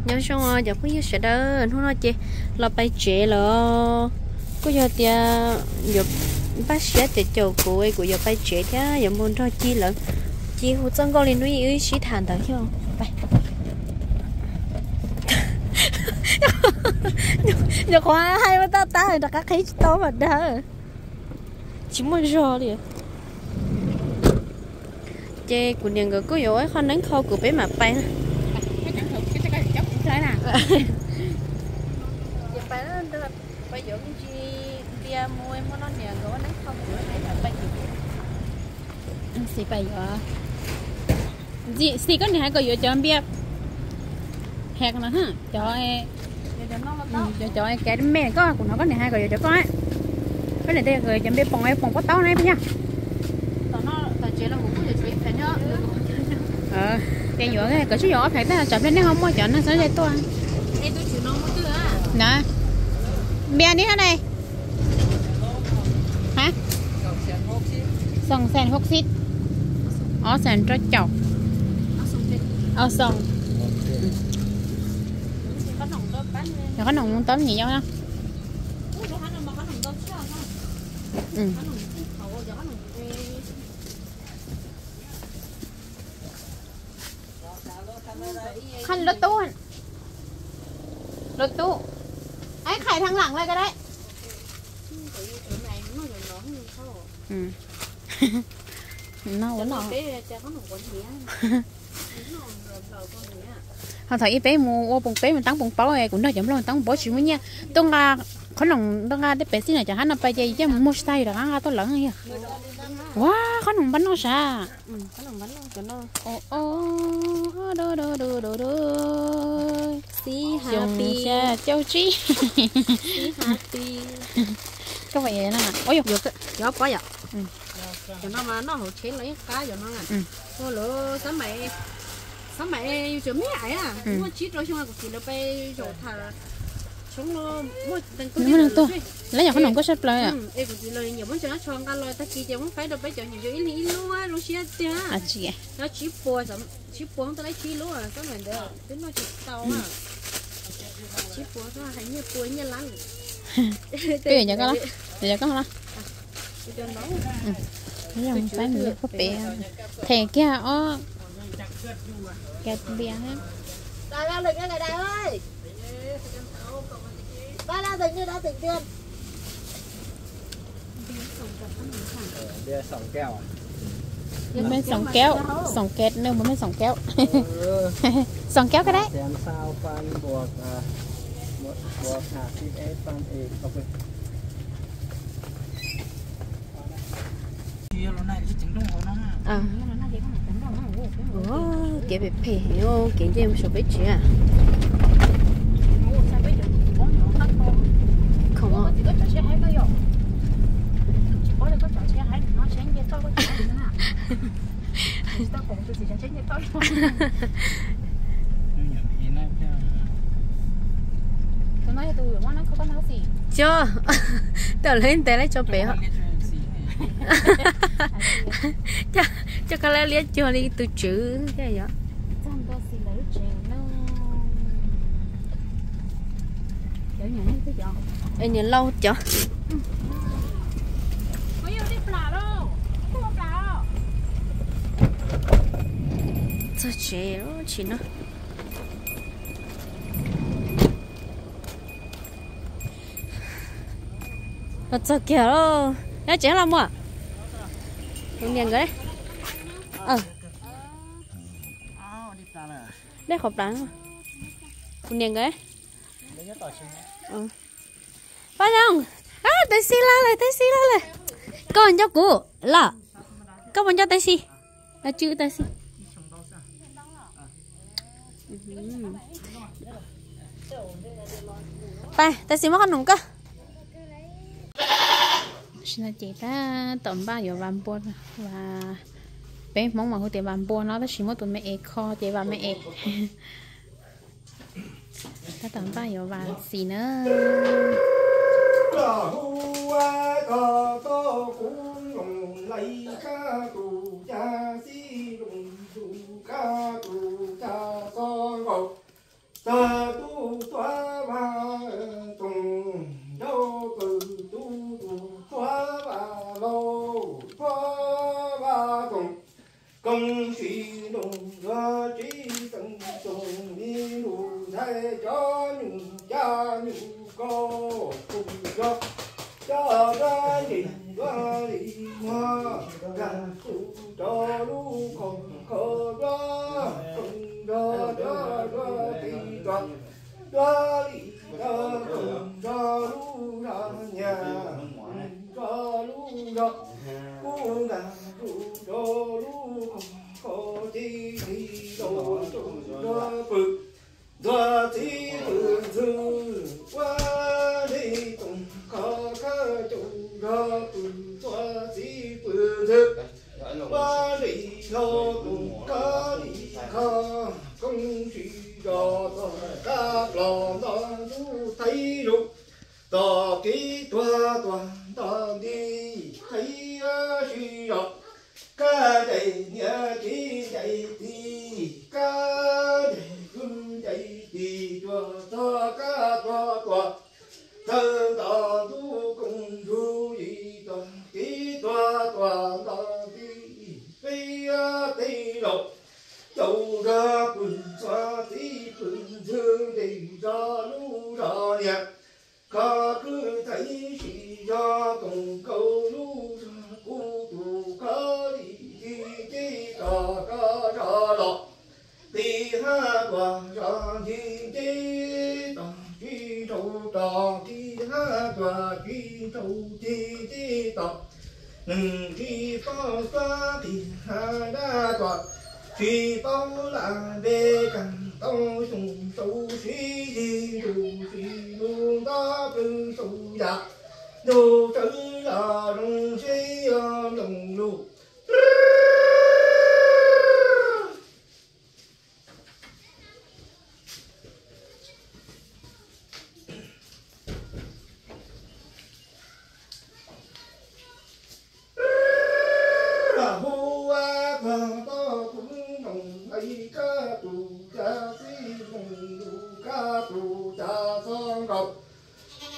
Nyob zoo os cov phooj ywg sawv daws, hnub no ces los pais tsev lawm. Kuj yog tias yuav npaj siab tias caum kuv, kuv yuav pais tsev thiab yuav mus nrog Ci lawv. Ci hu txoj nkauj li hnub ib wb sib tham ntawd thiab. Nyuam qhuav hais ua tab tab rov qab qhib tsis tau mas dag. Tsis muaj zog li. Ces kuv niam nkawd kuj yuav ua ib qho neeb kho kuv peb mam pais na. Ces pais, pais yuav me ntsis npias mus, muaj no niam nkawd ua neeb kho kuv peb mam pais. Xis pais yuav, Xis koj niam hais kom yuav cov npias phek no, cov, cov, cov kav me koj, kuv hnov koj niam hais kom yuav cov koj. Koj niam tias kom yuav cov npias poom, poom pob taub na peb yog. Ces yuav, koj tsis yuav ob phek tej tsam pliag nej ho muaj cov neeg sab ze tuaj. Na, npias ni hab ne. Hab, xoom xees hauv xib, ob xees rau caum, ob xoom. Cov qhob noom taub nyim yau na. Khaj lub tub, lub tub, ib qhais thaj lam le ko dab. No ua no. Ho thaum ub peb mus ua poom, peb mus taab poom paub, kuv nrog cov nplog taab poom paub tsis muaj nyiaj. Tuaj nqa qhob noom, tuaj nqa tej pem xij na, cov hab no pais ces yeej mus muag tsis tag, rov qab nqa tuaj lawv yog. Ua qhob noom npab noj sav. Xyoo xya caum tsib. Koj pom, cov pob yom. Cov no mas noj hauv tsheb los yeej qab cov no na. Ua lawv xab maim, xab maim yus tseem me aiv, muaj tsib rau xyoo kuv txiv lawv pais zaum tham tshoob los muaj teev tuaj. Lawv yog qhob noom nkauj sab plaws. Es kuv txiv lawv nyiam muab cov no tsho nqa los tag kis ces muab faib rau peb cov nyiam zoo ib leeg ib lub zoo siab tiag. Tsib puas, tsib puas tau laib tsib lub xab maim ntawd twb noj tsis tau. Tsib puas hais nyiaj puas nyiaj lab. Peb yuav cov koj los? Yuav cov koj los? Saib nws pab pem, them kiag ob kav npias. Mej xoom kaub, xoom kaub, nws mus mej xoom kaub. Xoom kaub ko dab. Kev phem phem, kev nce mus saum peb tsev. Khoom, coj, tej lawv ntes lawv tso pem. Coj koj lawv liab cuag li tus tswv thiab yom. Niam laus cov. Txog tsev tsis no. Los txog kiag lauj, nyob tsev los muaj. Kuv niam nkawd, dej qhov plav, kuv niam nkawd. Paj Loos, tab sis lawm, tab sis lawm. Koj nco kuv los? Koj puas nco tab sis? Tab sis. Pab, tab sis muab qhob noom koj. Tam sim no ces tab tom npaj yuav vas npua, vas, peb Hmoob mas hu tias vas npua no, tab sis muab tus me es kho ces vas me es. Tab tom npaj yuav vas xis na. Cov nyuj cab nyuj koj kuj yog, cov dab ntse dab li muag, nkag tus rog lub khob kho dua, koog nrog dua dua ti dua, dua li dua koog nrog lub zog nyias, nrog lub zog kuj nkag tus rog lub khob kho ti ti rau tus rog pw. Ntxuag txiv pw ntxhw, ua li toom kho khawb caum nrog pw. Ntxuag txiv pw ntxhw, ua li hlau toom kho li kho, koob tsis zos txog kab plos nto ntub thaib lug, txoj kev tuag tuag nto nti thaib sib zos. Kab ncaim niam kev ncaim txiv, kab ncaim kwv ncaim tij, cuag txog kab tuag tuag, txhawv nto ntub koog ntug yim, txoj kev tuag tuag nto nti peb teb laus. Caum zog pw ntxhuav txiv pw ntxhw, nres zog lub zog niam, kho khwb thaib sib zog, koom nkaus lub zog kub tus kho li ti teb, tom koj zog los qis hab tuam zog nti teb, tom tsis nraus tom qis hab tuam tsis nraus ti teb, tom neeg nqis paub xab qis hab dab tuam, tsis paub lam npe kaag tau xyoo sau sib yig, ntuj tsis lug nto plw sau yam, ntuj sawv los zoo sib mloog lug. Hu ua txog tau kuv noog, ib kab tus cas txij noog, lub kab tus cas txog nkaus,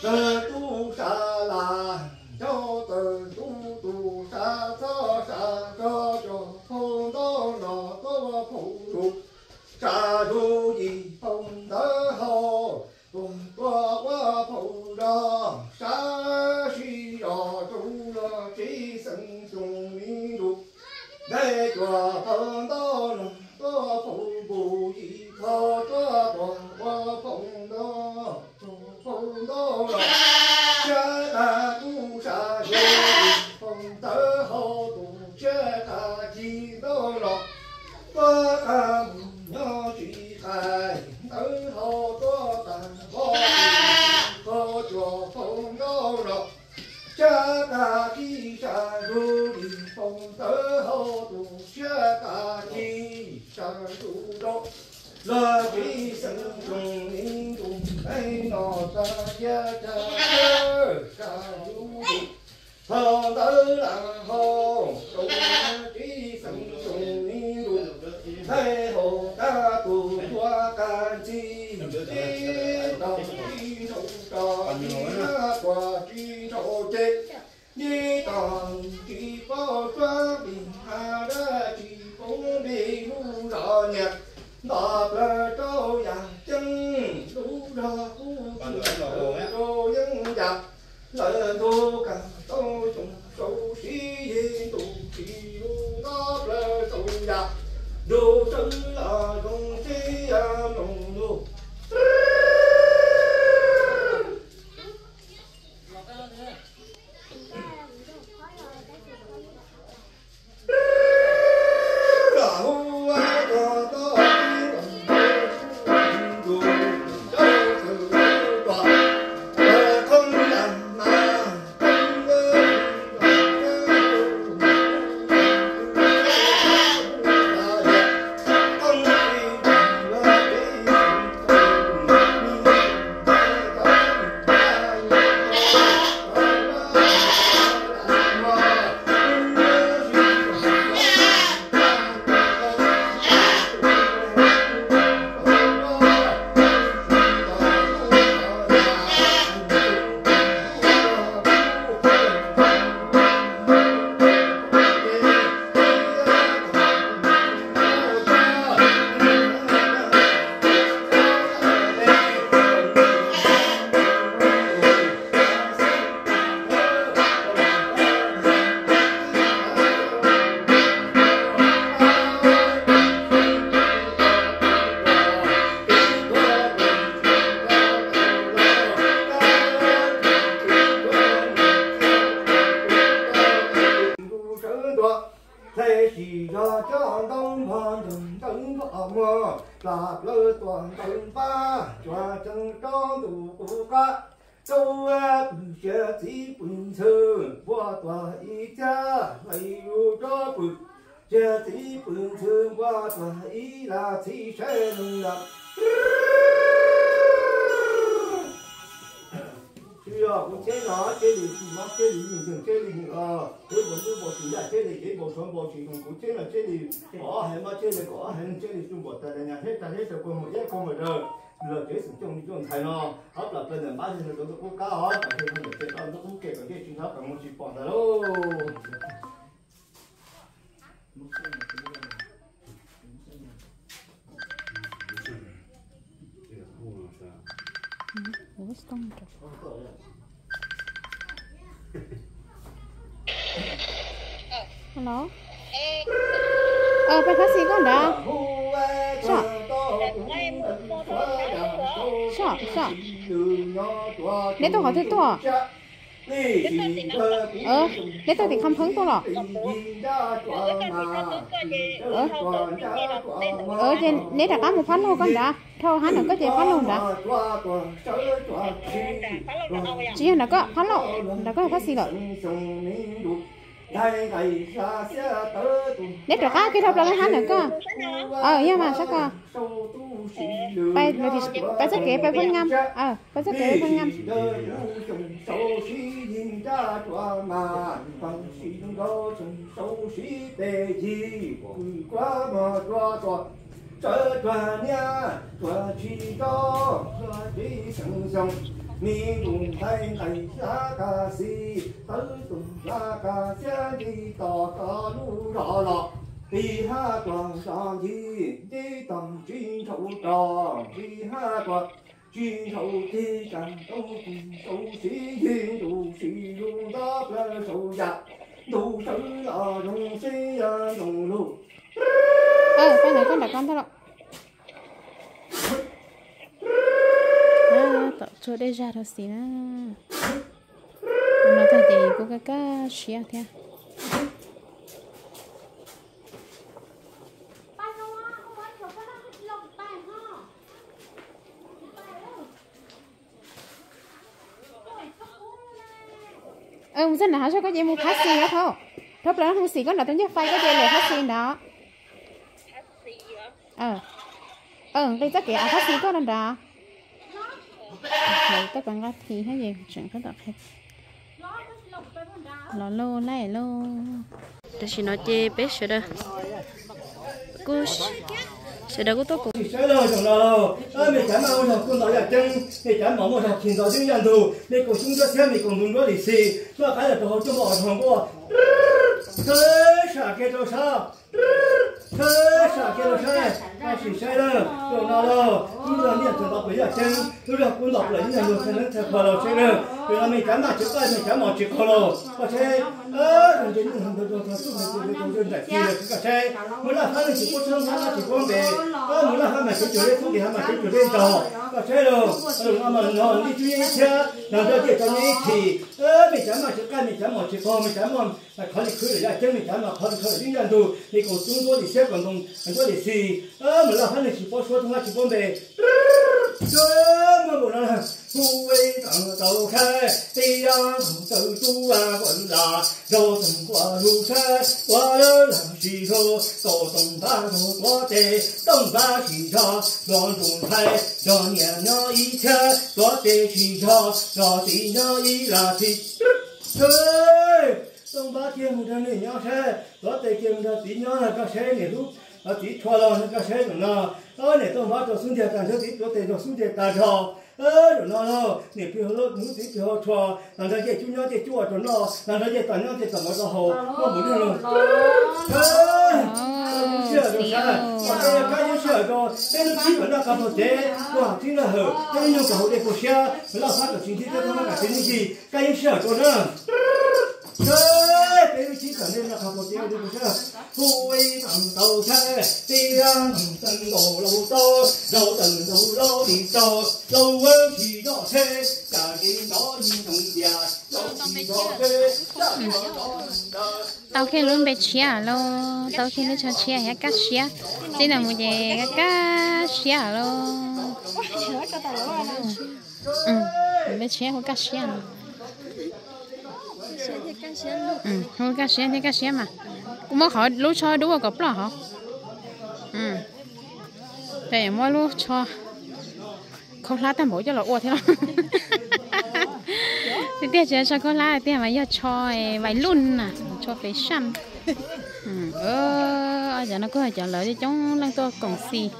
txawg tub sab lam nraug, txawg tub tus sab txhob sab rog, cov phau ntawv los tuaj phau lug, sab lug yim phau ntawv hau, tuaj tuaj ua phau nrog sab sib zos rau los tsis xeem xyoo li ntuj. Ntawv cua phau ntawv los tuaj phau npus yim phau, tuaj tuaj ua phau ntawv, phau ntawv los sab tas kuj sab zoo, phau ntawv hau tus sab tas ci ntawv los tuaj tas mus nyob tsis tas, ntawv hau tuaj tas pob, phau cua phau ntawv los sab tas ci sab zoo li, phau ntawv hau tus sab tas ci sab zoo rau los tsis xeem xyoo li ntuj. Ntawv no tas cia tas sab zoo li, phau ntawv lam hau rau tsis xeem xyoo li ntuj. Ntawv hau tas tus tuaj tas ci, tsis tau tsis nraus tso, tsis nab tuaj tsis nraus ces, tsis tau tsis paub suab li hab dab tsi poob npe lub zos niam. Nto plaws rau yam ceeb, lub zog kub txwm rau yeeb yam, lawv ntuj kaag tau xyoo sau sib yig, ntuj tsis lug nto plaws rau yam, ntuj sawv los zoo sib mloog lug. Plam plaws tuaj ntawm npab, tsuas tsees rau ntuj qub qab, rau pwm tsia txiv pwm ntxhw, npua tuag ib cag, hlais yus rov pwm tsia txiv pwm ntxhw, npua tuag ib lag txhib saib neeg lawm. Tsis yog kuv tsheb no tsheb li, mob tsheb li, nkeeg tsheb li, kev npau ntuj npau tsis yaj tsheb li, kev npau suav npau tsis zoo kuv tsheb no tsheb li, kom ob haiv mob tsheb li, kom ob haiv nkeeg tsheb li, tsuj npaum tas li nyas hleb tag hleb rau kua muag iab kua muag raws, los tsev xeem cooj li cooj ntxhais no, ob plam plaws ntawm npab tsis nrog rau ntuj qub qab os, kom tsis nrog ntawm tsev rau ntuj qub ke kom ncej tsis nrog kom mus tsis pom ntag lauj. Hello. Peb phab xis koj nrad. Soj, soj, soj. Neb tuaj qhov twg tuaj? Neb tuaj tim Kham Pheeb tuaj los? Ces neb rov qab mus phab laug koj nrad, dhau hab ntawm koj ces phab laug nrad. Tsis yog ntawm koj, phab laug ntawm koj phab xis lawm. Neb rov qab kiag dhau plaws hab ntawm koj. Yog mas sab ko. Pais txoj kev pais phab ngam, pais txoj kev pais phab ngam. Sawv tuag niaj tuag tsis tau, tuag tsis xeeb xyoo, me ntuj nqaij nqaij hlab kaj xis, tawv tus hlab kaj xiab nce tos tau lub zos los, tig hab tuag zos ncig nce tos tsis nrhau rog, tig hab tuag tsis nrhau tig, cas tau tus sau siv yig ntuj sis lub nto plaws saum yam, ntuj sawv los zoo xib yog ntoos lug. Tom tshuav dej zag rau xis na. No tag ces kuj kaj kaj siab thiab. Mus txog nram hav zoov koj ces mus phab xis os thaum. Rau plaws hoob xis koj nrad tus ncej fais koj ces lawm phab xis nrad. Nqis txoj kev av phab xis koj nrad. Tau nqa thi hab es tseem tab tom qhia. Los lauj, laij lauj. Tam sim no ces peb sawv daws kuj, sawv daws kuj tuaj koom. Saib lauj, zaum no lauj, mej cav maj muaj zog kuj ntau yaj ceeb, mej cav mom muaj zog khi ntau yeeb yaj ntug, mej koom xyoob ntsuab xiab, mej koom ntuv ntsuab lim xis, noj qab los rau hauv coj npoj os zog nkuaj. Sab sam kiag rau sab, sab sam kiag rau sab, koj sim saib lauj, zaum no lauj, kuj zog nyiaj txawm ntau plaws yaj ceeb, lub zog kuj ntau plaws yeeb yaj ntug, txhaj neeb txhaj kho lauj, saib lauj, zaum no mej cav maj tsis qaij, mej cav mom tsis qaug lauj, koj saib, zog ntse nyob ntawd rau txog txuj mus tus zej nraim ci lawm, koj saib, mus laj fab neeg tsis paub suab, mus laj fab tsis paub npe, mus laj fab mas cev cuag zeb xub nqis, hab mas cev cuag zeb ntog, koj saib lauj, zaum no mas no nij cub yeeb ib thiab, no nrog ncej tso nyiaj ib chim, mej cav maj tsis qaij, mej cav mom tsis qaug, mej cav maj qhov li khwv lawm yaj ceeb, mej cav maj qhov li khwv lawm yeeb yaj ntug, mej koom xyoob ntsuab lim xiab, koom ntuv ntsuab lim xis, mus laj fab neeg tsis paub suab, thooj laj tsis paub npe. Muaj npaum no, hu ua tau saib, tib yog txawm tub a npua las, zaug toog npua lug saib, ua lawv lag sis zog, tau toog npab zog tuav tes, toog npab sis zog, zog ntuj nthaiv, zog niam nyob ib thiab, tuav tes sis zog, zog txiv nyob ib lag txiv. Toog npab kiag mus nrog niam nyob saib, tuav tes kiag mus nrog txiv nyob, koj saib niam hlub txiv rhuav los, koj saib zaum no, niam toog npab rau xub ntiag tag nrho, txiv tuav tes rau xub ntiag tag nrho. Zaum no lauj, niam plig hauv lub, txiv plig hauv rhuav, los nrog ncej cub nyob ncej cub ua rau noj, los nrog ncej tom nyob ncej tom ua rau haus, muaj npaum li no lauj. Kab yeeb sij hawm rau sab, kab yeeb sij hawm rau peb lub txhib kom noj qab taug kev, ua txhib noj hawm, peb lub nyuag kom haus dej puas siab, laj fab kom tsis nthib thiab, muab kam txiv nib ci, kab yeeb sij hawm rau na. Peb lub txhib Tau kiag lub npe tshiab lauj, tau kiag lub tsho tshiab thiab kaj siab. Txij no mus ces kaj siab lauj. Npe tshiab hu kaj siab no. Hu kaj siab thiab kaj siab mas. Kuv muab qhov lub tsho dub ua kom ploj hov. Ces muab lub tsho khaub hlab tag npaum coj los ua thiab los. Tiag tiag tsis yog tsho khaub hlab tiag mas yog tsho vais luj na, tsho fashion. Cov no kuj cov lawv coob leej tuaj koom xis.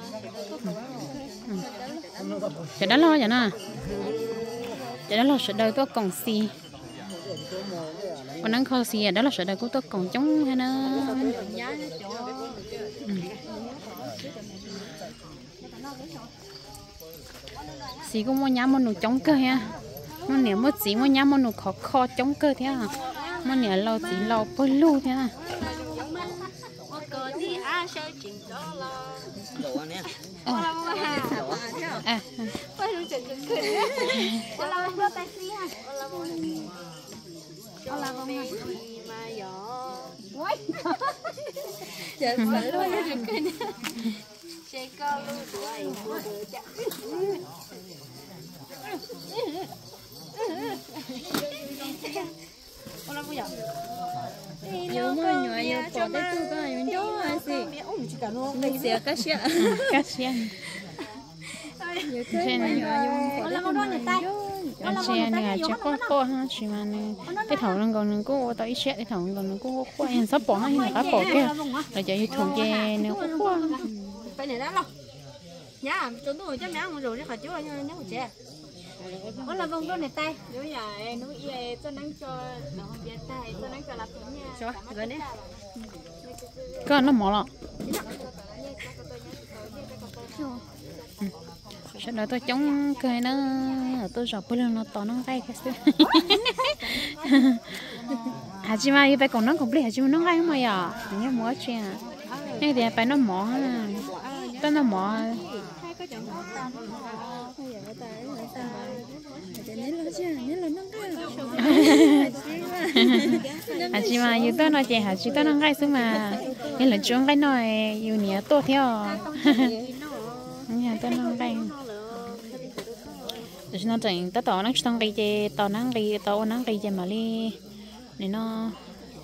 Cov dab laug cov no, cov dab laug sawv daws tuaj koom xis. Ua neeb kho xis dab laug sawv daws kuj tuaj koom coob thiab na. Xis kuj muaj nyab muaj nus coob kawg thiab. Muaj niam muaj txiv muaj nyab muaj nus khov kho coob kawg thiab. Muaj niam laus txiv laus pawg lug thiab. Yus muaj me nyuam yus pom tej tug ko yus nco xwb. Nws txiav kaj siab. Kaj siab. Yus muaj me nyuam yus pom tej tug no yus nco. Ntsia nws tsis quaj quaj tsis mas nws tej thaum nkaus nws kuj ua tau ib siab, tej thaum nkaus nws kuj quaj quaj, txhob pom no, yog nws qab pom kiag lawv cov YouTube ces nws quaj quaj. Koj noj mov los? Sawv daws tuaj coob kawg na, tuaj zom pawg lug no tos noj nqaij thiab xwb. Has tsis mas yus pais koom noj koom plig has tsis mus noj nqaij mas yom, nyob mus ua tsi? Nyob tias pais noj mov, tuaj noj mov. Has tsis mas yus tuaj no ces has tsis tuaj noj nqaij xwb mas, yog lawv tsis ua nqaij noj yus niam tuaj thiab os. Yog tuaj noj nqaij. Tam sim no tseem tab tom nab tsis tau nqis ces tos nab nqis, tos ua nab nqis ces mam li nim no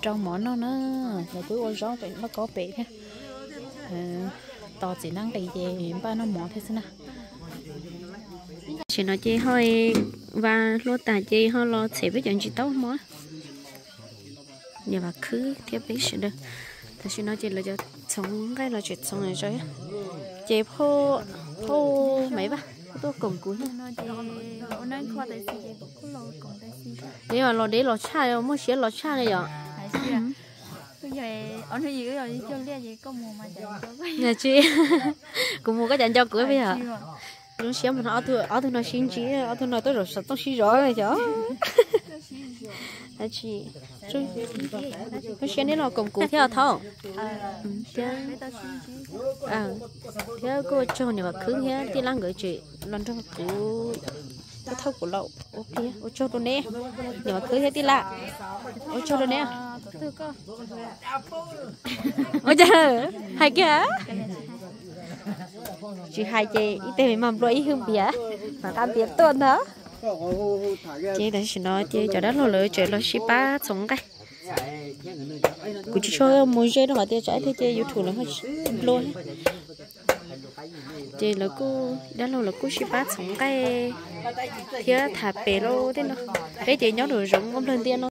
rau mov noj na. Lawv kuj ua zaub pem lauj kaub pem thiab. Tos txiv nab nqis ces npaj noj mov thiab xwb na. Tam sim no ces ho vas hlua tas ces ho los txhem peb cov ntsis taub hmo. Niam Vam Khwb thiab peb sawv daws. Tam sim no ces lawv cov txhoov nqaij los tseem txhoov zog. Ces phauj, phauj Maiv Vaj tuaj koom kuv thiab. Yog los deb los tshaj, muaj siab los tshaj li yom. Tsis, kuv mus koj cas nco kuv peb yom. Zoo siab mas no ob tug no sib ntsib, ob tug no tuaj zaum xov tooj sib zov xyov. Zoo siab neb los koom kuv thiab thaum. Thiab kuj ua tsaug niam Vam Khwb thiab tij laug nkawd tseem los nrog kuv, kuv thauj kuv los ua pliag. Ua tsaug rau neb niam Vam Khwb thiab tij laug. Ua tsaug rau neb. Ua cas hais kiag? Tsis hais ces ib teg me mas nplua ib hwj npias, mam nqa npias tuaj ntag. Ces tam sim no ces cov dab laug lawv tseem los sib pab txhoov nqaij. Kuv tsis tshua mus ze rau qhov tias tsam ib pliag ces YouTube lawv nplua. Ces lawv kuj, dab laug lawv kuj sib pab txhoov nqaij thiab tham pem lauj tej no. Peb ces nyob rau zoov nploog ntiaj no.